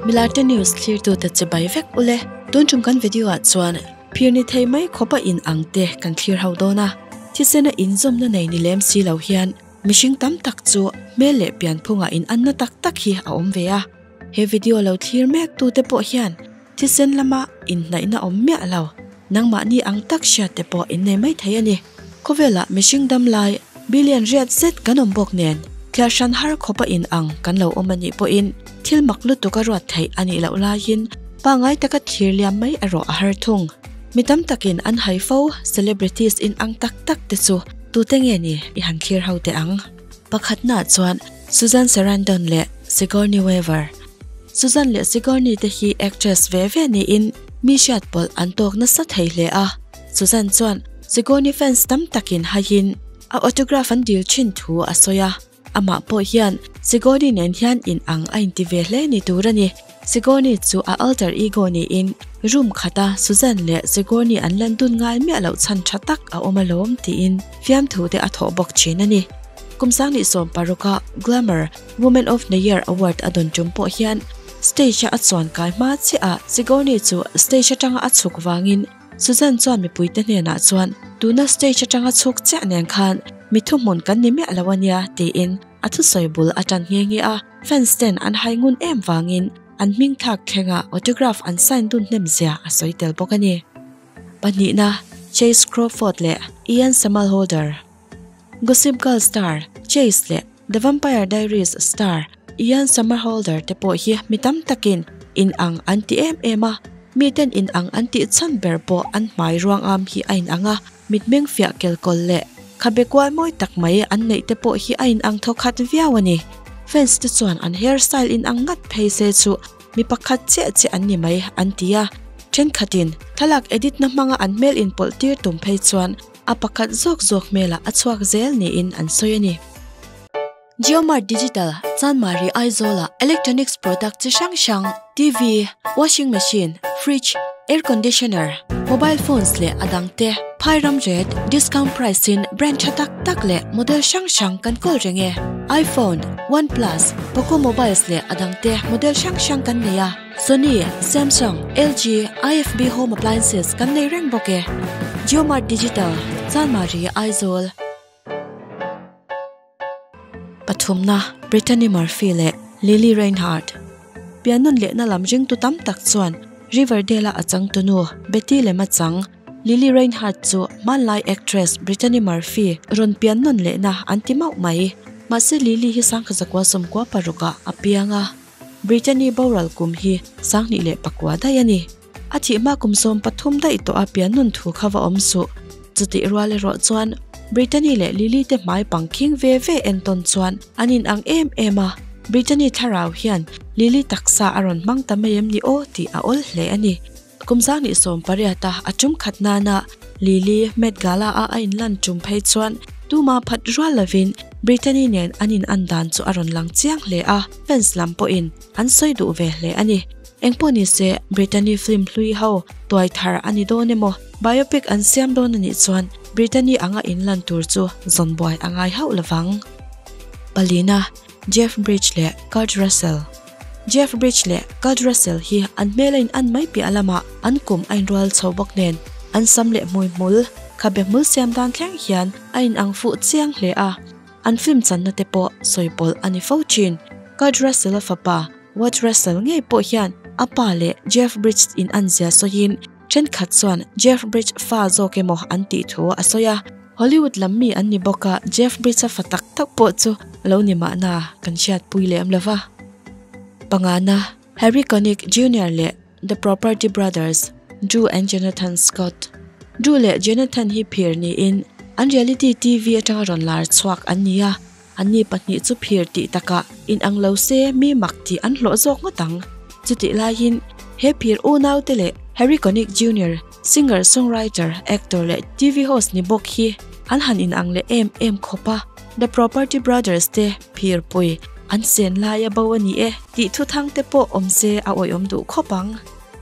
Milarte news thlirtute chibai vek ule. Tun tum kan video ah chuan phir ni thei mai khawpa in ang te kan thlir ho dawn a. Thisena inzawmna nei ni lem si lo hian mihring tam tak chu hmel leh pianphungah in anna tak tak hi a awm ve a. He video lo thlir mek tute pawh hian thisen lama inhnaihna awm miah lo nangmahni ang tak hriat te pawh in nei mai thei a ni. Khawvelah mihring dam lai billion riat zet kan awm bawk nen thliar hran har khawpa in ang kan lo awm a nih pawhin thil mak lutuk a ruat theih a nih loh laiin pangngai taka thlir liam mai erawh a har thung. Mi tam takin an hai fo celebrities in ang tak tak te chu tute nge ni i han thlir ho teh ang. Pakhatnaah chuan Susan Sarandon leh Sigourney Weaver. Susan leh Sigourney te hi actress ve ve niin mi hriat pawlh an tawk nasa thei hle a. Susan chuan Sigourney fans tam takin haiin a autograph an dil thin thu a sawi a. Amah pawh hian Sigourney nen hian in ang a inti ve hle ni tur a ni. Sigourney chu a alter ego niin room khata Susan leh Sigourney an lan dun ngai miah loh chhan tha tak a awm alawm tiin fiamthu te a thawh bawk thin a ni. Kum 2016 a Glamour Woman of the Year Award a dawn tum pawh hian stage a a chuan kai hma chiah a Sigourney chu stage atanga a chhuk vangin Susan chuan mipuite hnenah chuan tuna stage atanga chhuk chiah nen khan mi thuhmun kan ni miah lo ania tiin a thusawi bul a tan nghe nghe a, fans ten an hai ngun em vangin an hming thlak thlenga autograph an sign dun hnem zia a sawi tel bawk a ni. Pahnihna, Chace Crawford leh Ian Somerhalder. Gossip Girl star Chace leh The Vampire Diaries star Ian Somerhalder te pawh hi mi tam takin in ang an ti em em a, miten in ang an tih chhan ber pawh an hmai ruang am hi a in ang a, mitmeng fiah kelkawl leh khabe kual mawi tak mai an neih te pawh hi a in ang thawkhat viau a ni. Fans te chuan an hairstyle in ang ngat phei se chu mi pakhat chiah chiah an ni mai an ti a, thenkhatin thlalak edit na hmanga an hmel inpawlh tir tum phei chuan A pakhat zawk zawk hmelah a chhuak zel niin an sawi a ni. JioMart Digital, Chanmari Aizawla electronics product chi hrang hrang, TV, washing machine, fridge, air conditioner, mobile phones leh a dangte phai ram ret discount price in brand tha tak tak leh model hrang hrang kan kawl reng e. iPhone, OnePlus, Poco mobiles leh a dangte model hrang hrang kan nei a. Sony, Samsung, LG, IFB Home Appliances kan nei reng bawk e. JioMart Digital, Chanmari, Aizawl. Pathumna, Brittany Murphy leh Lily Reinhart. Piannawn lehna lam ringtu tam tak chuan Riverdale-a a changtunu Betty lema chang Lily Reinhart chu hmanlai actress Brittany Murphy rawn piannawn lehna an ti mauh mai. Mahse Lily hi sangkhazakua 96 ah a piang a. Brittany boral kum hi 2009 daih a ni. A thih hma kum 13 daih tawh a pian nun thu kha va awm suh. Chutih rual erawh chuan Brittany leh Lily te hmai pang khing ve ve entawn chuan an inang em em a, Brittany thlarau hian Lily taksa a rawn hmang ta mai em ni aw tih a awl hle a ni. Kum 2018 a a tum khat nana Lily Met Gala a a inlan tum phei chuan tuma phat rual lovin Brittany nen an in an dan chu a rawn lang chiang hle a, fans lam pawhin an sawi duh ve hle a ni. Engpawh ni se Brittany film hlui ho tuai thar a ni dawn emaw biopic an siam dawn a nih chuan Brittany anga inlan tur chu zawn buai a ngai hauh lovang. Palina, Jeff Bridge leh Kurt Russell. Jeff Bridge leh Kurt Russell hi an hmel a in an mai piah lamah an kum a inrual chho bawk nen an sam leh hmui hmul, khabe hmul siam dan thleng hian a in ang fuh chiang hle a, an film channa te pawh sawi pawlh a ni fo thin. Kurt Russell-a fapa Wyatt Russell ngei pawh hian a pa leh Jeff Bridge in an zia sawiin thenkhat chuan Jeff Bridge fa zawk emaw an tih thu a sawi a. Hollywood lam mi an ni bawk a, Jeff Bridge-a fa tak tak pawh chu a lo ni mahna kan hriatpui lem lo va. Pangana, Harry Connick Junior leh The Property Brothers, Drew and Jonathan Scott. Drew leh Jonathan hi phir niin an reality TV atanga rawn lar chhuak an ni a, anni pahnih chu phir tih takah inang lo se mi mak tih an hlawh zawk ngawt ang. Chutih laiin he phir unaute leh Harry Connick Junior, Singer, songwriter, actor leh TV host ni bawk hi an han inang leh em em khawp a, The Property Brothers te phir pui an sen lai a bo a ni e tih thuthang te pawh awm se a awihawm duh khawp ang.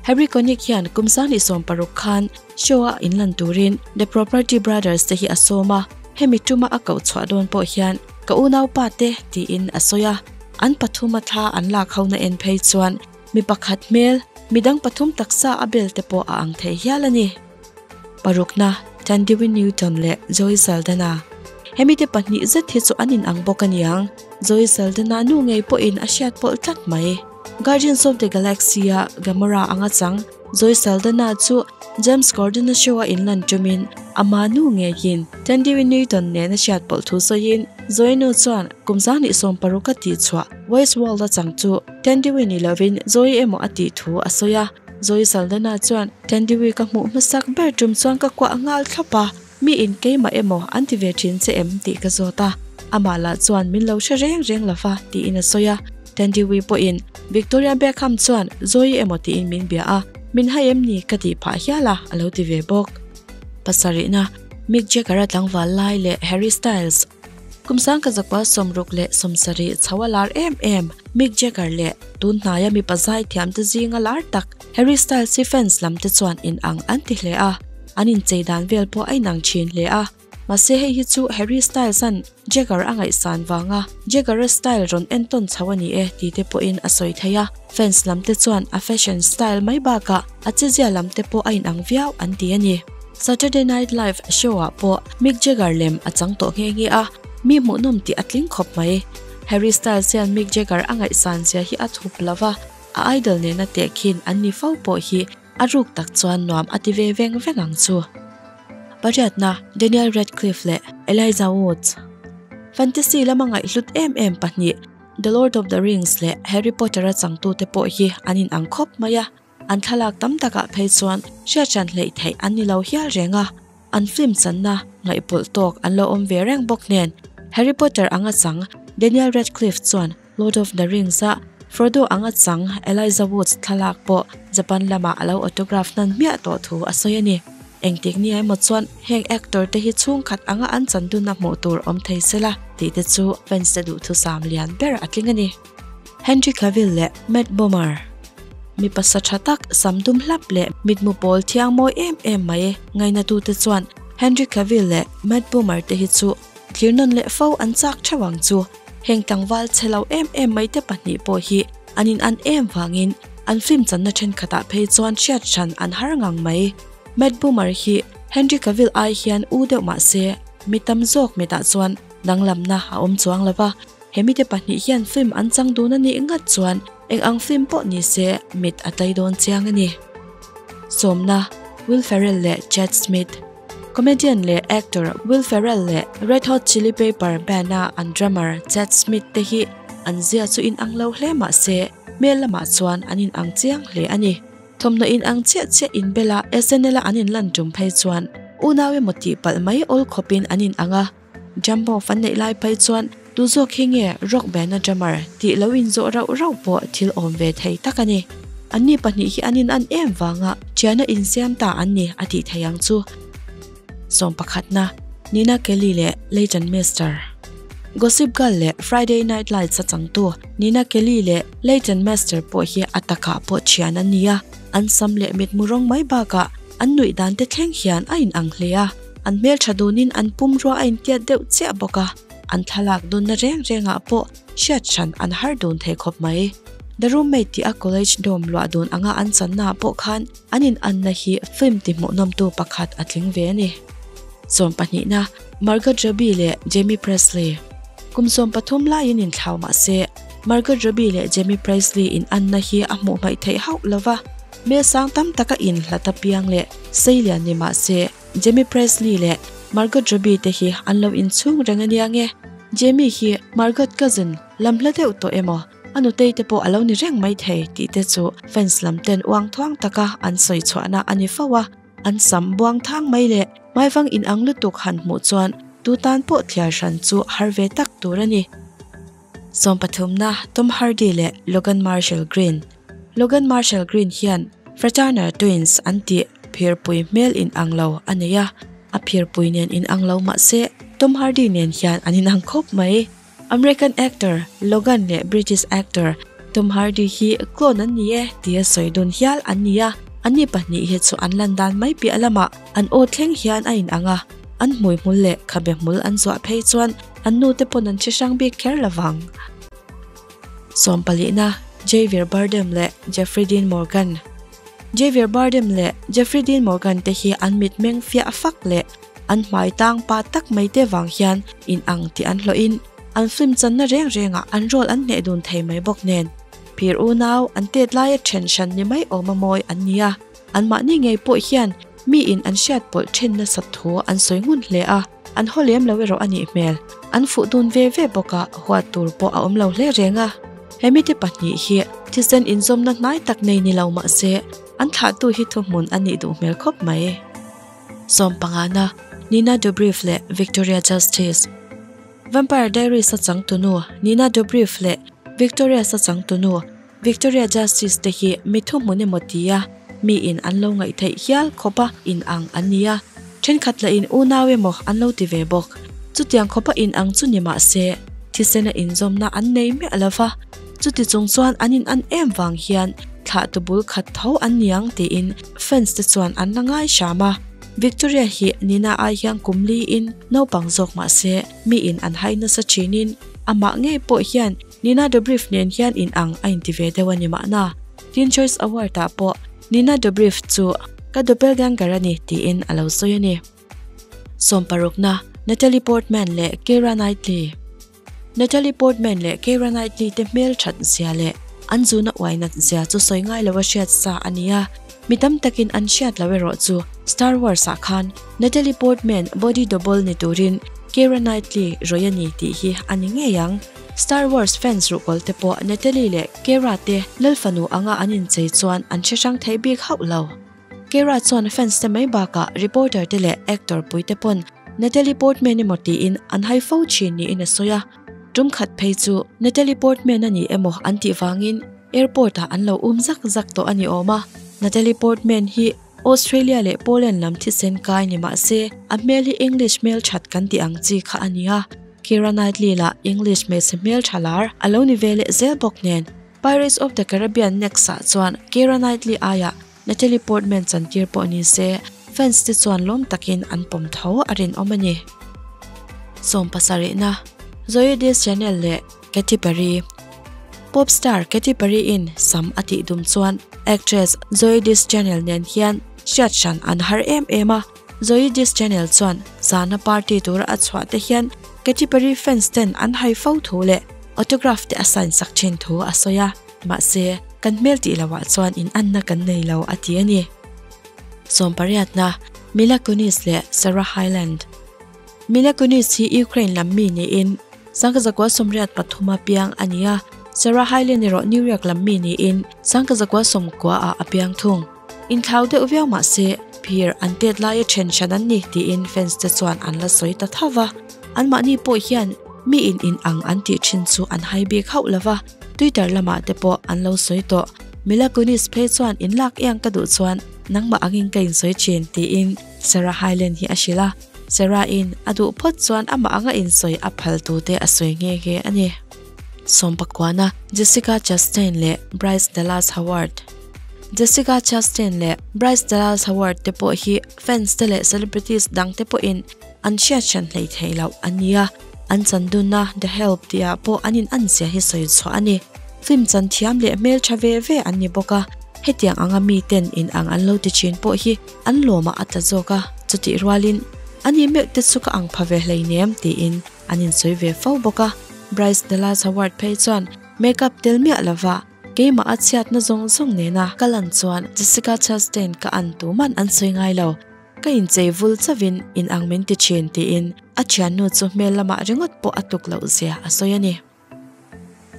Harry Connick hian kum 2016 khan show a inlan turin The Property Brothers te hi a sawm a, hemi tuma a koh chhuah dawn pawh hian ka unaupa te tiin a sawi a, an pathuma thla an lak ho na en phei chuan. Mi pakhat hmel, midang pathum taksa a bel te pawh a ang thei hial a ni. Parukna, Thandiwe Newton leh Zoe Saldana. Hemi te pahnih zet hi chu an inang bawk a niang. Zoe Saldana nu ngei pawhin a hriat pawlh tlat mai. Guardians of the Galaxy-a Gamora anga chang Zoe Saldana chu James Corden-a show-a inlan tumin ama nu ngeiin Thandiwe Newton nen a hriat pawlh thu sawiin Zoe nu chuan kum 2016 a tihchhuah Westworld-a chang chu Thandiwe ni lovin Zoe emaw a tih thu a sawi a. Zoe Saldana chuan Thandiwe ka hmuh hmasak ber tum chuan ka kuah nghal thlawp a, mi in keimah emaw an ti ve thin che em tih ka zawt a, amah lah chuan min lo hre reng reng lova tiin a sawi a. Thandiwe pawhin Victoria Beckham chuan Zoe emaw tiin min bia a, min hai em ni ka tih phah hial a a lo ti ve bawk. Pasarihna, Mick Jagger-a tlangval lai leh Harry Styles. Kum sangka zakua 67 chho a lar em em Mick Jagger leh tun hnaia mipa zaithiam te zinga lar tak Harry Styles hi fans lam te chuan inang an ti hle a, an inchei dan vel pawh a inang thin hle a. Mahse hei hi chu Harry Styles-a'n Jagger a ngaihsan vanga Jagger-a style rawn entawn chho a ni e ti te pawhin a sawi thei a, fans lam te chuan a fashion style mai bakah a chezia lam te pawh a inang viau an ti a ni. Saturday Night Live show-ah pawh Mick Jagger lem a chang tawh nghe nghe a, mi hmuhnawm tih a tling khawp mai. Harry Styles hian Mick Jagger a ngaihsan zia hi a thup lo va, a idol nena tehkhin an ni fo pawh hi a ruk tak chuan nuam a ti ve veng veng ang chu. Pariatna, Daniel Radcliffe leh Elijah Woods. Fantasy lama ngaihhlut em em pahnih, The Lord of the Rings leh Harry Potter-a changtute pawh hi an inang khawp mai a. An thlalak tam takah phei chuan hriathran hleih theih an ni lo hial reng a, an film channa ngaihpawlh tawk an lo awm ve reng bawk nen. Harry Potter anga chang Daniel Radcliffe chuan Lord of the Rings-a Frodo anga chang Elijah Woods thlalak pawh Japan lamah a lo autograph hnan hmiah tawh thu a sawi a ni. Engtik ni emaw chuan heng actor te hi chhungkhat anga an chan dunna hmuh tur awm thei sela tih te chu fans te duhthusam lian ber a tling a ni. Henry Cavill leh Matt Bomer. Mipa sa tha tak, sam dum hlap leh mitmu pawl thiang mawi em em mai ngainatute chuan Henry Cavill leh Matt Bomer te hi chu thlir nawn leh fo an chak theuh ang chu. Heng tlangval chhe lo em em mai te pahnih pawh hi an in an em vangin an film channa thenkhatah phei chuan hriat hran an har ngang mai. Matt Bomer hi Henry Cavill ai hian u deuh mah se mi tam zawk mitah chuan danglamna a awm chuang lo va. Hemite pahnih hian film an chang dun a nih ngat chuan eng ang film pawh ni se mit a tlai dawn chiang a ni. Sawmna, Will Ferrell leh Chad Smith. Comedian leh actor Will Ferrell leh Red Hot Chili Pepper band-a an drummer Chad Smith te hi an zia chu inang lo hle mah se hmel lamah chuan an inang chiang hle a ni. Thawmhnaw inang chiah chiah inbela SNL-a an inlan tum phei chuan unau emaw tih palh mai awl khawpin an inang a. Jumbo fan neih lai phei chuan tu zawk hi nge rock band a drummer tih lo inzawh rauh rauh pawh thil awm ve thei tak a ni. Anni pahnih hi an inan em vanga thiana insiam ta an ni a tih thei ang chu. Sawm pakhatna, Nina Kelly leh Leighton Meester. Gossip Girl leh Friday Night Lights a changtu Nina Kelly leh Leighton Meester pawh hi a takah pawh thian an ni a, an sam leh mitmu rawng mai bakah an nuih dan te thleng hian a inang hle a. An hmeltha dunin an pumrua a intiat deuh chiah bawk a, an thlalak dunna reng rengah pawh hriat hran an har dun thei khawp mai. The Roommate tih a college dorm luah dun anga an channaah pawh khan an inanna hi film tihmuhnawmtu pakhat a tling ve a ni. Sawm pahnihna, Margot Robbie leh Jaime Pressly. Kum 13 laiin inthlau mah se, Margot Robbie leh Jaime Pressly inanna hi a hmuh hmaih theih hauh lo va, hmel sang tam taka inhlat apiang leh seilian ni mah se, Jaime Pressly leh Margot Robbie te hi an lo inchhung reng a nia nge? Jaime hi Margot cousin lam hla deuh tawh emaw, a nutei te pawh a lo ni reng mai thei tih te chu fans lam ten uang thuang taka an sawi chhuahna a ni fo a. An sam buang thang mai leh hmaivang inang lutuk han hmuh chuan tu tan pawh thliar hran chu har ve tak tur a ni. Sawmpathumna, Tom Hardy leh Logan Marshall Green. Logan Marshall Green hian Fraternal Twins an tih phirpui hmel inang lo a nei a, a phirpui nen inang lo mah se Tom Hardy nen hian an inang khawp mai. American actor Logan leh British actor Tom Hardy hi clone an ni e tia sawi dun hial an ni a, anni pahnih hi chu an lan dan mai piah lamah an aw thleng hian a inang a, an hmuihmul leh khabe hmul an zuah phei chuan an nute pawn an hre hrang bik kher lovang. Sawmpalihna. Javier Bardem leh Jeffrey Dean Morgan. Javier Bardem leh Jeffrey Dean Morgan te hi an mitmeng fiah fak leh an hmai tang pa tak mai te vang hian in ang tih an hlawhin an film channa reng rengah an role an hneh dun thei mai bawk nen. Phir unau an tet laia then hran ni mai awma mawi an ni a, anmahni ngei pawh hian mi in an hriat pawlh then nasat thu an sawi ngun hle a, an haw lem lo erawh a nih hmel. An fuh dun ve ve bawk a, huat tur pawh a awm lo hle reng a. Hemite pahnih hi thisen inzawmna hnai tak nei ni lo mah se, an thlahtu hi thuhmun a nih duh hmel khawp mai. Sawmpangana, Nina Dobrev leh Victoria Justice. Vampire Diaries a changtunu Nina Dobrev leh Victorious a changtunu Victoria Justice te hi mi thuhmun emaw tia mi in an lo ngaih theih hial khawpa in ang an ni a, thenkhat lah in unau emaw an lo ti ve bawk. Chutiang khawpa in ang chu ni mah se, thisena inzawmna an nei miah lo va, chuti chung chuan an in an em vang hian thlahtu bul khat tho an niang tiin fans te chuan an la ngai hram a. Victoria hi Nina ai hian kum li in naupang zawk mah se mi in an hai nasa thin in amah ngei pawh hian Nina Dobrev nen hian in ang a inti ve deuh a ni mahna. Teen Choice Award ah pawh Nina Dobrev chu ka doppelganger a ni tiin a lo sawi a ni. Sawmparukna, Natalie Portman leh Keira Knightley. Natalie Portman leh Keira Knightley te hmel that zia leh an zuna uai nat zia chu sawi ngai lo a hriat sa a ni a, mi tam takin an hriat lo erawh chu Star Wars ah khan Natalie Portman body double ni turin Keira Knightley rawih a ni tih hi a ni ngei ang. Star Wars fans ruhkawl te pawh Natalie leh Keira te lalfanu anga an inchei chuan an hre hrang thei bik hauh lo. Keira chuan fans te mai bakah reporter te leh actor pui te pawn Natalie Portman emaw tiin an hai fo thin niin a sawi a, tum khat phei chu Natalie Portman a ni emaw an tih vangin airport ah an lo um zak zak tawh a ni awm a. Natalie Portman hi Australia leh Poland lam thisen kai ni mah se a hmel hi English hmel that kan tih ang chi kha a ni a, Keira Knightley lah English hmeichhe hmel tha lar a lo ni ve leh zel bawk nen Pirates of the Caribbean next ah chuan Keira Knightley aiah Natalie Portman chantir pawh ni se, fans te chuan lawm takin an pawm tho a rinawm a ni. Sawmpasarihna, Zooey Deschanel leh Katy Perry Pop star Katy Perry in sam a tih dum chuan actress Zooey Deschanel nen hian hriat hran an har em em a. Zooey Deschanel chuan zana party tura a chhuah te hian Katy Perry fans ten an hai fo thu leh autograph te a sign sak thin thu a sawi a. Mahse, kan hmel tih lohah chuan in anna kan nei lo a ti a ni. Sawmpariatna, Mila Kunis leh Sarah Hyland Mila Kunis hi Ukraine lam mi niin Sangkazakua sawmriat pathuma piang a ni a, Sarah Hyland erawh New York lam mi niin Sangkazakua sawmkua ah a piang thung. Inthlau deuh viau mahse, phir an tet laia then hran an ni tiin fans te chuan an la sawi ta tho va. Anmahni pawh hian mi in in ang an tih thin chu an hai bik hauh lo va. Twitter lamah te pawh an lo sawi tawh. Mila Kunis phei chuan in lak iang ka duh chuan nangmah angin ka insawi thin tiin Sarah Hyland hi a hrilh a. Sarah in a duh phawt chuan amah anga insawi a phal tu te a sawi nghe nghe a ni. Sawmpakuana, Jessica Chastain leh Bryce Dallas Howard Jessica Chastain leh Bryce Dallas Howard te pawh hi fans te leh celebrities dang te pawhin an hriat hran hlei thei loh an ni a. An chan dunna The Help tihah pawh an in an zia hi sawi chhuah a ni. Film chan thiam leh hmeltha ve ve an ni bawk a, hetiang anga miten in ang an lo ti thin pawh hi an lawmah a tla zawk a, chutih rualin a ni meuh te chu ka ang pha ve hleinem tiin an insawi ve fo bawk a. Bryce Dallas Howard phei chuan makeup tel miah lova keimah a chhiatna zawng zawng nena ka lan chuan Jessica Chastain ka an tuman an sawi ngai lo. Ka inchei vul chauhin in ang min ti thin tiin a thiannu chu hmel lamah ringawt pawh a tuk loh zia a sawi a ni.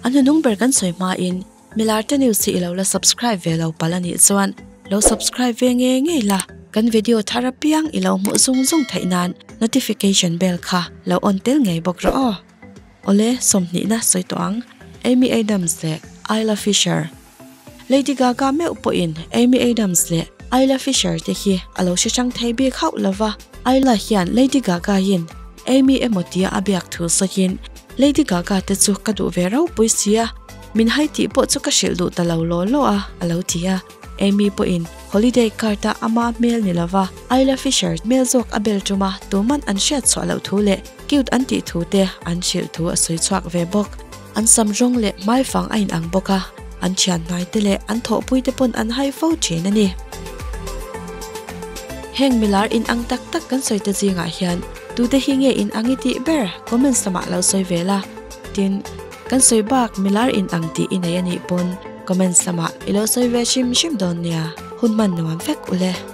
A hnuhnung ber kan sawi hmain Milarte News hi i lo la subscribe ve lo palh a nih chuan lo subscribe ve ngei ngei la, kan video thar apiang i lo hmuh zung zung theih nan notification bell kha lo on tel ngei bawk rawh aw. Awle, sawmhnihna sawi tawh ang, Amy Adams leh Isla Fisher. Lady Gaga meuh pawhin Amy Adams leh Isla Fisher te hi a lo hre hrang thei bik hauh lo va, Isla hian Lady Gaga in Amy emaw tia a biak thu sawiin, Lady Gaga te chu ka duh ve ropui sia, min hai tih pawh chu ka hrilh duh ta lo law law a, a lo ti a. Amy pawhin holiday card a ama hmel ni lova Isla Fisher hmel zawk a bel tum a, tuman an hriat chhuah loh thu leh cute an tih thu te an hrilh thu a sawi chhuak ve bawk. An sam rawng leh hmaifang a inang bawk a. an thian hnaite leh an thawhpuite pawn an hai fo thin a ni. Heng milar in ang tak tak kan sawi te zingah hian tute hi nge in ang i tih ber comments lamah lo sawi ve la. Tin, kan sawi bak milar in ang tih i nei a nih pawn comments lamah i lo sawi ve hrim hrim dawn nia. Hun hman nuam vek ule.